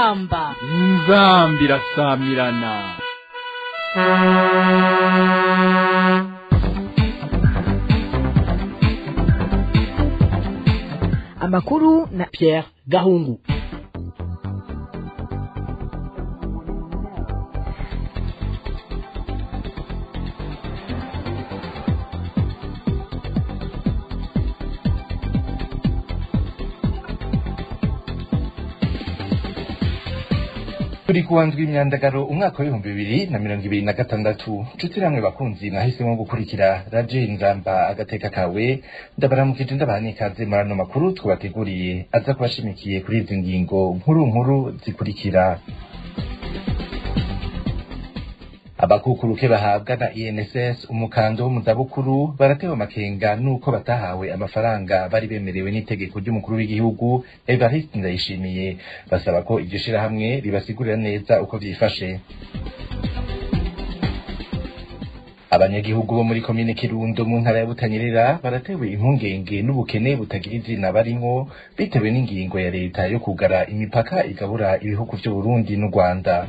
Inzamba. Inzamba irasamirana. Amakuru na Pierre Gahungu. Turi kuwa ndwi imyandagaro umwaka w'2026. Nshuti namwe bakunzi mwahisemo gukurikira Radio Inzamba agateka kawe, ndabaramukije, ndabaha n'ikaze muri ano makuru twabateguriye aza kubashimikiye kuri izi ngingo nkuru nkuru zikurikira. Abakukuruke bahabwa na INSS umukando wo mu zabukuru baratewe amakenga nuko batahawe amafaranga bari bemerewe n'itegeko ry'umukuru w'igihugu Evariste Ndayishimiye. Basaba ko iryo shirahamwe ribasigurira neza uko vyifashe. Abanyagihugu bo muri komine Kirundo mu ntara ya Butanyerera baratewe impungenge n'ubukene butagira izina barimwo bitewe n'ingingo ya leta yo kugara imipaka igabura ibihugu vy'Uburundi n'u Rwanda.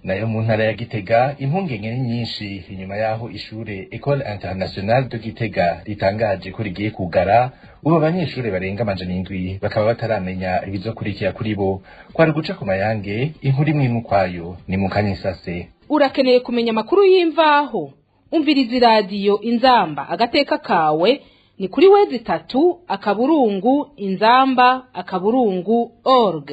Nayo mu ntara ya Gitega impungenge ni nyinshi inyuma yaho ishure Ecole Internationale de Gitega ritangaje ko rigiye kugara. Ubu abanyeshure barenga 700 bakaba bataramenya ibizokurikira kuri bo. Kwari guca ku mayange inkuru imwe imwe ukwayo ni mu kanyisase. Urakeneye kumenya amakuru y'imvaho? Umviriza iradiyo Inzamba agateka kawe ni kuri www.inzamba.org.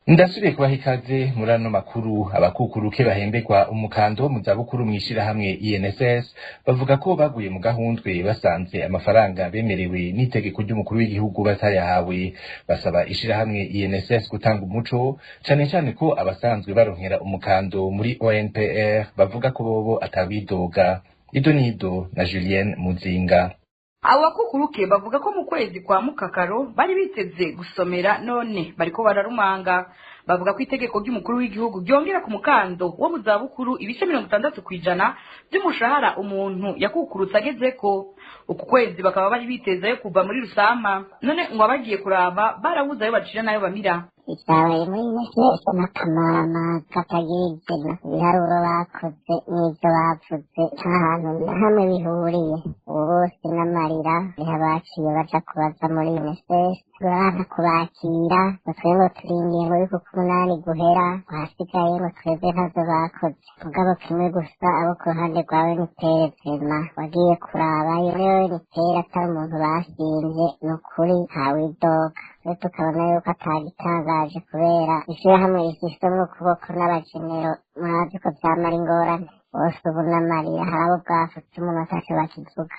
Ndasubiye kubaha ikaze muri ano makuru. Abakukuruke bahemberwa umukando wo mu zabukuru mw'ishirahamwe INSS bavuga ko baguye mu gahundwe basanze amafaranga bemerewe n'itegeko ry'umukuru w'igihugu batayahawe. Basaba ishirahamwe INSS gutanga umuco, cane cane ko abasanzwe baronkera umukando muri ONPR bavuga ko bobo atabidoga. Ido nido na Julienne Muzinga. Abo bakukuruke bavuga ko mu kwezi kwa mukakaro bari biteze gusomera, none bariko bararumanga. Bavuga ko itegeko ry'umukuru w'igihugu ryongera ku mukando wo mu zabukuru ibice 60% by'umushahara umuntu yakukurutse agezeko. Uku kwezi bakaba bari biteze yo kuva muri rusama, none ngo abagiye kuraba barabuze ayo bacira n'ayo bamira. Ivyabaye muri INSS n'akamama katagira izina. Ibiharuro bakoze n'ivyo bavuze nta hantu na hamwe bihuriye. Ubu bose n'amarira niho abaciye baja kubaza muri INSS, baranka kubakira ngo twe ngo turindiye ngo yuko k'umunani guhera, ahasigaye ngo twebwe ntazo bakoze. Mugabo kimwe gusa, abo ku ruhande rwawe nitere vema wagiye kuraba yewe nitere atari umuntu bashinze, ni ukuri ntawidoga. Rero tukabona yuko atagitangaje kubera ishirahamwe rifise ukuboko n'abajenero, murazi ko vyamara ingorane bose. Ubu n'amarira, hari abo bwafutse umuntu ataco bakivuga.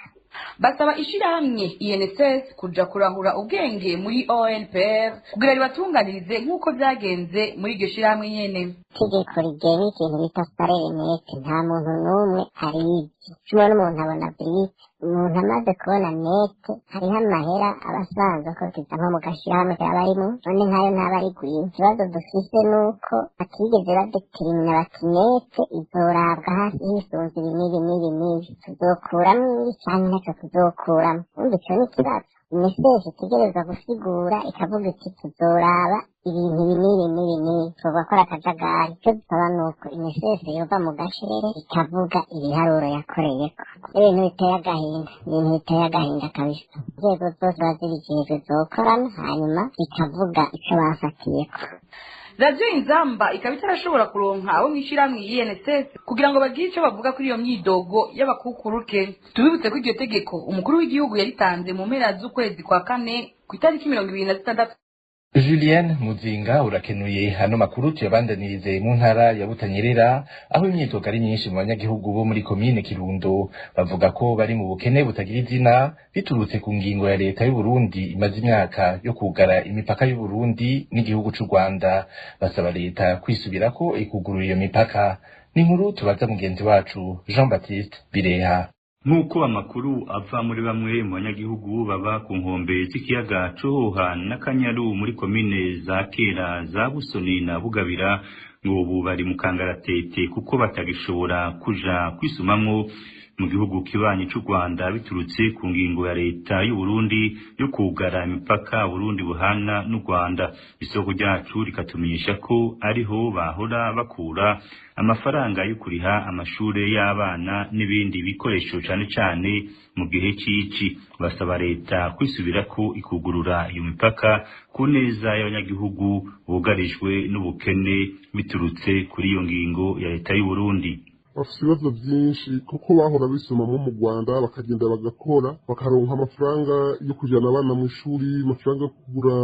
Basaba ishirahamwe INSS kuja kurahura ubwenge muri ONPR kugira ribatunganirize nk'uko vyagenze muri iryo shirahamwe nyene. Itegeko rigenga ikintu bita salaire net nta muntu n'umwe arizi. Cumwe n'umuntu abona brut. Umuntu amaze kubona net, hariho amahera aba asanzwe akotiza nko mu gashirahamwe aba arimwo, none nkayo ntaba ari gwiwe. Ikibazo dufise nuko batigeze badeterimina bati net izorabwa hasi hisunze ibi n'ibi n'ibi n'ibi, tuzokuramwo ibi canke ntaco tuzokuramwo. Urumva ico ni ikibazo INSS itegerezwa gusigura, ikavuga iti tuzoraba ibintu ibi n'ibi n'ibi n'ibi, tugakora akajagari. Icyo dusaba ni uko INSS yova mu gashere ikavuga ibiharuro yakoreyeko. Ibintu biteye agahinda, ibintu biteye agahinda kabisa. Inzego zose ziba zibijejwe zokorana hanyuma ikavuga ico bafatiyeko. Radiyo Inzamba ikaba itarashobora kuronka abo mw'ishirahamwe INSS kugira ngo bagire ico bavuga kuri iyo myidogo y'abakukuruke. Tubibutse ko iryo tegeko umukuru w'igihugu yaritanze mu mpera z'ukwezi kwa kane ku itariki 26. Julienne Muzinga urakenuye. Hano makuru tuyabandanirize mu ntara ya Butanyerera, aho imyidogo ari myinshi mu banyagihugu bo muri komine Kirundo. Bavuga ko bari mu bukene butagira izina biturutse ku ngingo ya leta y'u Burundi imaze imyaka yo kugara imipaka y'u Burundi n'igihugu c'u Rwanda. Basaba leta kwisubirako ikugurura iyo mipaka. Ni inkuru tubaza mugenzi wacu Jean Baptiste Bireha. Nk'uko amakuru ava muri bamwe mu banyagihugu baba ku nkombe z'ikiyaga Cohoha n'Akanyaru muri komine za Kera za Busoni na Bugabira, ngo ubu bari mu kangaratete kuko batagishobora kuja kwisumamwo. mu gihugu kibanyi c'u Rwanda biturutse ku ngingo ya leta y'u Burundi yo kugara imipaka Burundi buhana n'u Rwanda. Isoko ryacu rikatumenyesha ko ariho bahora bakura amafaranga yo kuriha amashure y'abana n'ibindi bikoresho cane cane mu gihe c'ici. Basaba leta kwisubirako ikugurura iyo mipaka ku neza y'abanyagihugu bugarijwe n'ubukene biturutse kuri iyo ngingo ya leta y'u Burundi. Bafite ibibazo byinshi kuko bahora bisomamo mu Rwanda, bakagenda bagakora bakaronka amafaranga yo kujyana abana mu ishuri, amafaranga yo kugura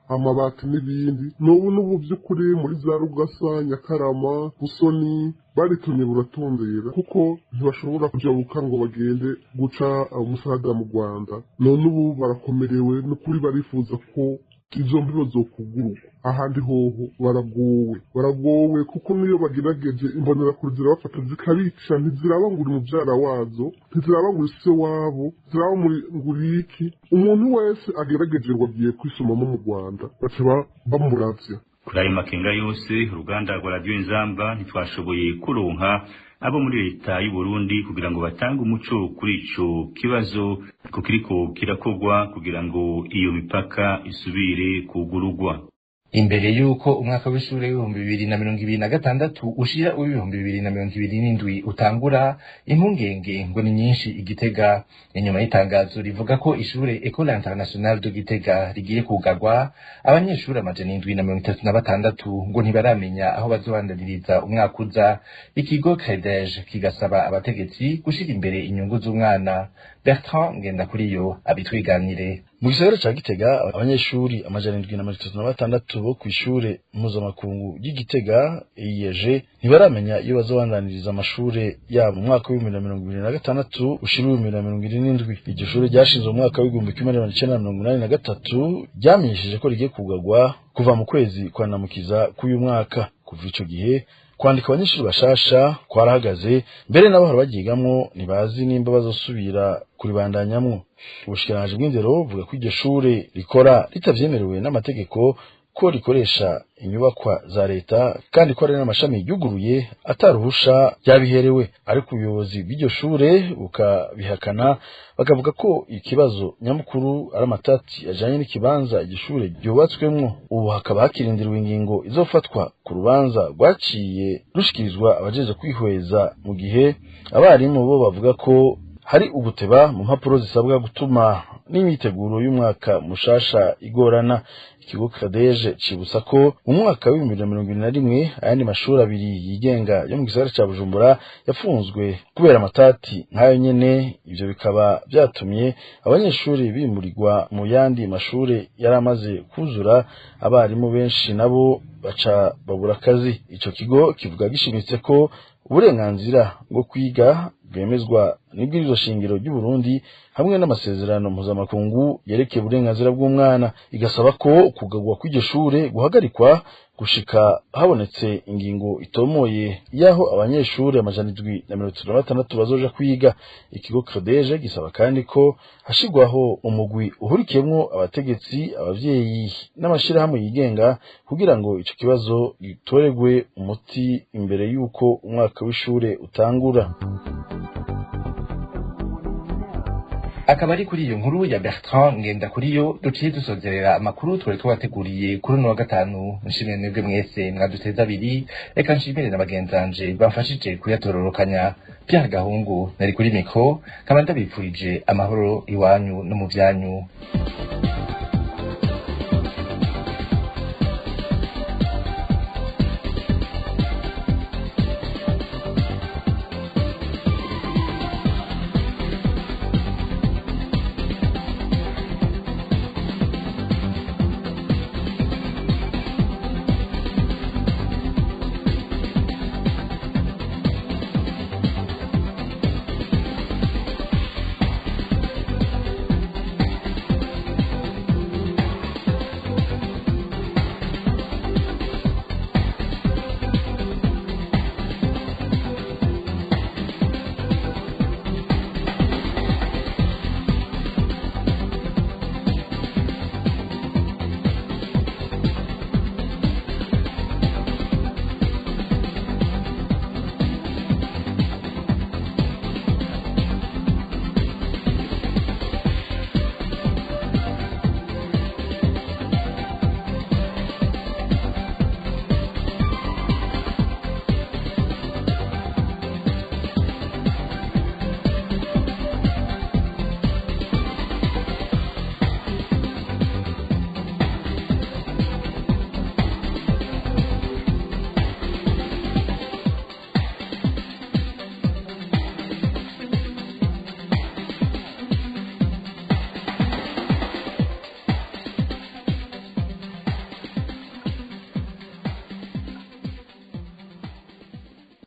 amabati n'ibindi. N'ubu by'ukuri muri za Rugasa, Nyakarama, Busoni baritumye buratondera kuko ntibashobora kujabuka ngo bagende guca umusaga mu Rwanda. None ubu barakomerewe n'ukuri, barifuza ko izo mbibo zokugururwa. Ahandi hoho baragowe kuko niyo bagerageje imbonerakure zirabafata zikabica, ntiziraba ngo uri muvyara wazo, ntiziraba ngo uri se wabo, ntiziraba ngo uri iki. Umuntu wese agerageje ngo agiye kwisomamo mu Rwanda baca bamuravya. Kuri ayo makenga yose, uruganda rwa Radiyo Inzamba ntitwashoboye kuronka abo muri leta y'u Burundi kugira ngo batange umuco kuri ico kibazo kukiriko kirakogwa kugira ngo iyo mipaka isubire kugurugwa. Imbere y'uko umwaka w'ishure w'2026 ushira uw'2027 utangura, impungenge ngo ni nyinshi Igitega. Inyuma y'itangazo rivuga ko ishure Ecole Internationale de Gitega rigiye kugarwa, abanyeshuri 736 ngo ntibaramenya aho bazobandaniriza umwaka uza. Ikigo CREDEJ kigasaba abategetsi gushira imbere inyungu z'umwana. Bertrand Ngendakuriyo abitwiganire. Mu gisagara ca Gitega, abanyeshuri 736 bo kw'ishure mpuzamakungu ry'Igitega IEG ntibaramenya iyo bazobandaniriza amashure yabo mu mwaka w'2026 ushira 2027. Iryo shure ryashinzwe mu mwaka w'1983 ryamenyesheje ko rigiye kugarwa kuva mu kwezi kwa Namukiza k'uyu mwaka. Kuva ico gihe kwandika abanyeshuri bashasha kwarahagaze, mbere n'abahora baryigamwo ntibazi nimba bazosubira kuribandanyamwo. Ubushikiranganji bw'indero buvuga ko iryo shure rikora ritavyemerewe n'amategeko, ko rikoresha inyubakwa za leta, kandi ko hari n'amashami yuguruye ataruhusha ryabiherewe. Ariko ubuyobozi bw'iryo shure bukabihakana, bakavuga ko ikibazo nyamukuru ari amatati ajanye n'ikibanza iryo shure ryubatswemwo. Ubu hakaba hakirindirwa ingingo izofatwa ku rubanza rwaciye rushikirizwa abajeje kwihweza, mu gihe abarimu bo bavuga ko hari uguteba mu mpapuro zisabwa gutuma n'imyiteguro y'umwaka mushasha igorana. Ikigo Kadeje cibutsa ko mu mwaka w'2021 ayandi mashuri abiri yigenga yo mu gisagara ca Bujumbura yafunzwe kubera amatati nk'ayo nyene. Ivyo bikaba vyatumye abanyeshuri bimurirwa mu yandi mashure yari amaze kuzura, abarimu benshi nabo baca babura akazi. Ico kigo kivuga gishimitse ko uburenganzira bwo kwiga bwemezwa n'ibwirizwa shingiro ry'u Burundi hamwe n'amasezerano mpuzamakungu yerekeye uburenganzira bw'umwana, igasaba ko kugagwa kw'iryo shure guhagarikwa gushika habonetse ingingo itomoye y'aho abanyeshuri 736 bazoja kwiga. Ikigo Credeje gisaba kandi ko hashigwaho umugwi uhurikiyemwo abategetsi, abavyeyi n'amashirahamwe yigenga kugira ngo ico kibazo gitoregwe umuti imbere y'uko umwaka w'ishure utangura. Akaba ari kuri iyo nkuru ya Bertrand Ngendakuriyo duciye dusozerera amakuru twari twabateguriye kuri uno wa gatanu. Nshimire mwebwe mwese mwaduteze abiri, reka nshimire na bagenzanje bamfashije kuyatororokanya. Pierre Gahungu nari kuri mikro, nkaba ndabipfurije amahoro iwanyu no mu vyanyu.